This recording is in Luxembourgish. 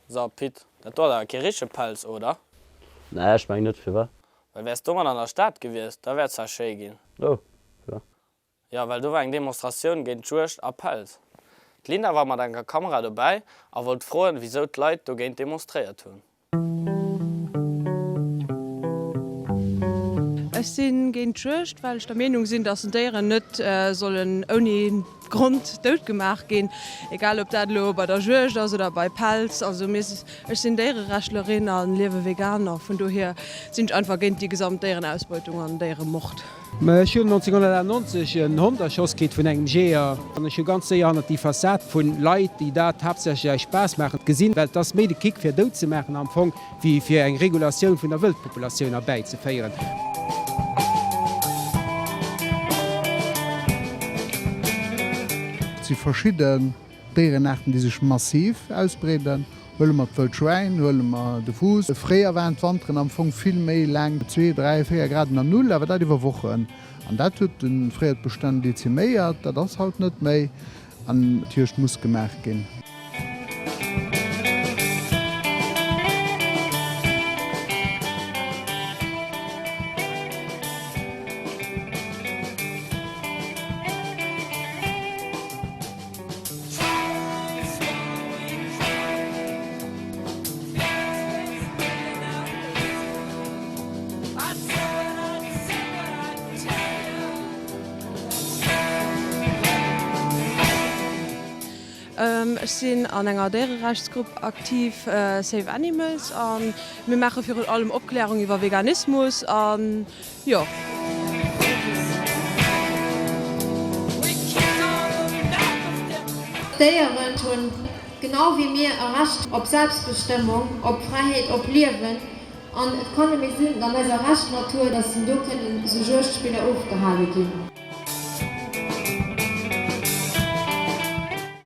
So, Pit, dat do ass awer kee richtege Pelz, oder? Nee, ech meng net. Firwat? Well wäers domat an der Stad gewiescht, da wär et zwar schéi ginn. Oh, firwat? Jo, well do war eng Demonstratioun géint d'Juegd a Pelz. D'Linda war mat enger Kamera dobäi a wollt froen, wisou d'Leit dogéint demonstréiert hunn. Ech si géint d'Juegd, well ech der Meenung sinn, datt Déieren net sollen ouni Grond dout gemaach ginn, egal ob dat elo bei der Juegd ass oder bei Pelz. Also mir, ech sinn Déiererechtlerin a liewe vegan a vun dohier sinn ech einfach géint déi gesamt Déierenausbeutung an Déieremord. Ech hunn 1998 en Hond erschoss kritt vun engem Jeeër an ech hu ganz séier hannert déi Fassad vun Leit, déi dat haaptsächlech aus Spaass maachen, gesinn, well et ass méi de Kick fir dout ze maachen am Fong, wéi fir eng Regulatioun vun der Wëldpopulatioun erbäizeféieren. Et si verschidden Déierenaarten, déi sech massiv ausbreeden. Huele mer d'Wëldschwäin, huele mer de Fuuss. Fréier waren d'Wanteren am Fong vill méi laang, zwee, dräi, véier Grad ënner Null, awer dat iwwer Wochen. An dat huet de fréier d'Bestänn deziméiert. Dat ass haut net méi. An d'Juegd muss gemaach ginn. Ech sinn an enger Déiererechtsgrupp aktiv, Save Animals, a mir maache virun allem Opklärung iwwer Veganismus an jo. D'Déieren hunn, genau wéi mir, e Recht op Selbstbestëmmung, op Fräiheet, op Liewen. An et kann net méi sinn an eiser Recht Natur, dass do kënnen esou Juegdspiller ofgehale ginn.